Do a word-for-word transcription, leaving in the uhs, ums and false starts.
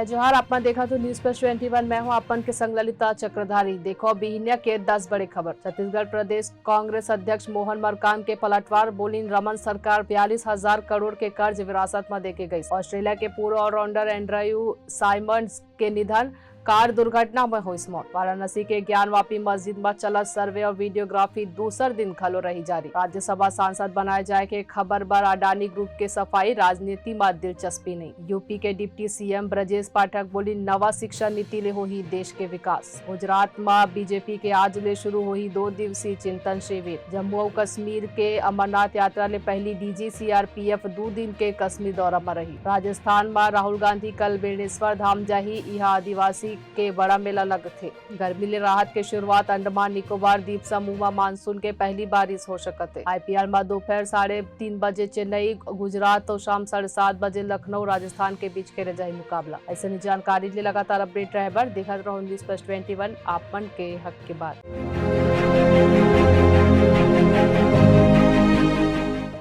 जोहार, आप मन देखत हो News Plus twenty one, मैं हूं आप मन के संग ललिता चक्रधारी। देखो बिहिनिया के दस बड़े खबर। छत्तीसगढ़ प्रदेश कांग्रेस अध्यक्ष मोहन मरकाम के पलटवार, बोलिन रमन सरकार बयालीस हजार करोड़ के कर्ज विरासत म देके गईस। ऑस्ट्रेलिया के पूर्व ऑलराउंडर एंड्रयू साइमंड्स के निधन, कार दुर्घटना में होइस मौत। वाराणसी के ज्ञानवापी मस्जिद म चलत सर्वे और वीडियोग्राफी दूसर दिन घलो रही जारी। राज्यसभा सांसद बनाए जाए के खबर बर अडानी ग्रुप के सफाई, राजनीति म दिलचस्पी नहीं। यूपी के deputy CM Brajesh Pathak Boolean, नवा शिक्षा नीति ले होही देश के विकास। गुजरात म बीजेपी के आज ले शुरू होही दो दिवसीय चिंतन शिविर। जम्मू अउ कश्मीर के अमरनाथ यात्रा ले पहली डीजी सीआरपीएफ दू दिन के कश्मीर दौरा म रही। राजस्थान म राहुल गांधी कल बेणेश्वर धाम जाही, इहां आदिवासी के बड़ा मेला लगथे। गर्मी ले राहत के शुरुआत, अंडमान निकोबार द्वीप समूह म मानसून के पहली बारिश हो सकत हे। आईपीएल म दोपहर साढ़े तीन बजे चेन्नई, गुजरात, तो शाम साढ़े सात बजे लखनऊ, राजस्थान के बीच खेले जाही मुकाबला। ऐसे ही जानकारी ले लगातार अपडेट रहे बर देखत रहो News Plus twenty one, आप मन के हक के बात।